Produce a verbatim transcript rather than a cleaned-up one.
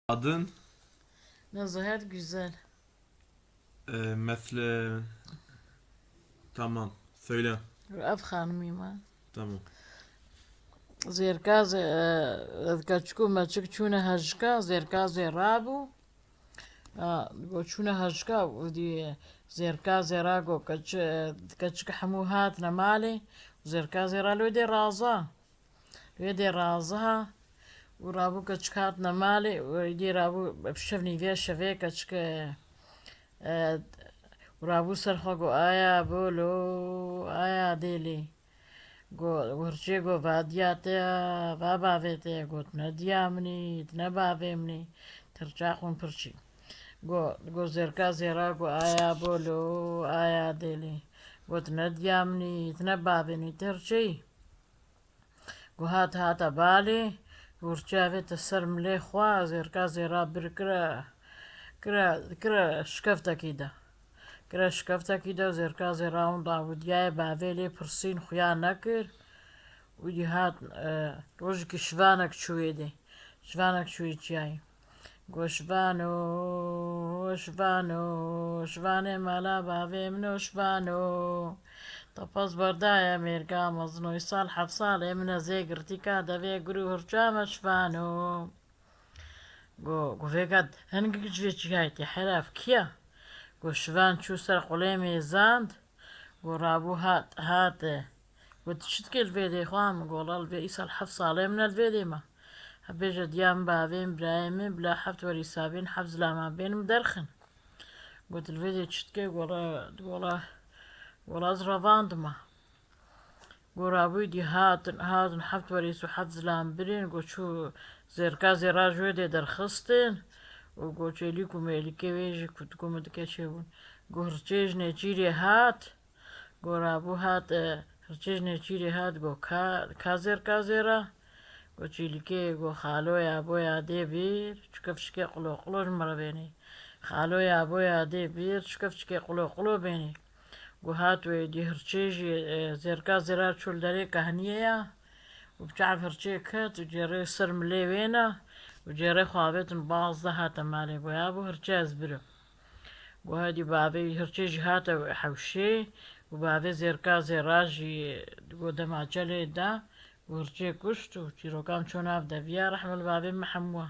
Adın? Nezahet Güzel. E, mesle... Tamam. Söyle. Ev xanimî me. Tamam. Zêrka zê, e, keçik û meçik çûne hejika, zêrka zêra bû. A, go çûne hejika, û dî zêrka zêra go keç-, keçik hemû hatine malê. Zêrka zêra li wê dê raza. Li wê dê raziha. Û rabû keçik hatine malê. Û dî rabû bi şev nîvê şevê keçik, e, e, û rabû ser xwe go, "Aya bolo, aya dêlê." Go, hirçê go, "Va diya te ya, va bavê te ya?" Got, "Ne diya min î, ne bavê min î." Hirça xwin pirçî. Go, go zêrka zêra go, "Aya bolo, aya dêlê." Got, "Ne diya min î, ne bavê min î, hirçê yî." Go hat hate balê, hirçê avête ser milê xwe, zêrka zêra bir kire, kire, kire şikeftekî de. Kire şikeftekî de, zêrka zêra winda û diyayê bavê lê pirsîn xuya nekir. Û dî hat, e, rojekî şivanek çû wê dê. Şivanek çû wê çiyayê. Go, "Şivano, şivano, şivanê mala bavê min o şivano. Te pez berdaye mêrga mezin o, îsal heft salê min e zê girtîka devê gur û hirça me şivano." Go, go vêga hingik ji vê çiyayê tê, hera ev kî ya? Go, şivan çû ser qulê mêzand. Go, rabû hat, hate. Go, "Tu çi dikê li vê dê xwa min?" Go, "Wela li vê îsal heft salê min e li vê dê me." "Hebêje diya min, bavê min, birayê min, bila heft werî sabîn, heft zilaman bên min derxin." Go, "Tu li vê dê çi dikê?" Go, "Wela, wela, wela ez revandime." Go, rabû dî hatin, hatin heft werîs û heft zilam birîn, go çû zêrka zêra ji wê dê derxistin û go çêlîk û mêlîkê wê jî ku dikû min dike çêbûn. Go, hirçê ji nêçîrê hat. Go, rabû hat, e, hirçê ji nêçîrê hat, go, "Ka, ka zêrka zêra?" Go, "Çêlîkê." Go, "Xaloya boya dê bîr, çike fişkê qulo qulo ji min re bênê. Xaloya boya dê bîr, çike fişkê qulo qulo bênê." Go, hat wê dî hirçê jî, e, zêrka zêra çû li derê kehniyê ya û bi çav hirçê ket û cêrê ser milê wê ne û cêrê xwe avêtin baz de hate malê. Go, "Ya bo hirçê ez birim." Go, hêdî bavê hirçê jî hate hewşê û bavê zêrka zêra jî go demaçe lê da û hirçê kuşt û çîrokan çû nav deviya, rehme li bavê me hemû.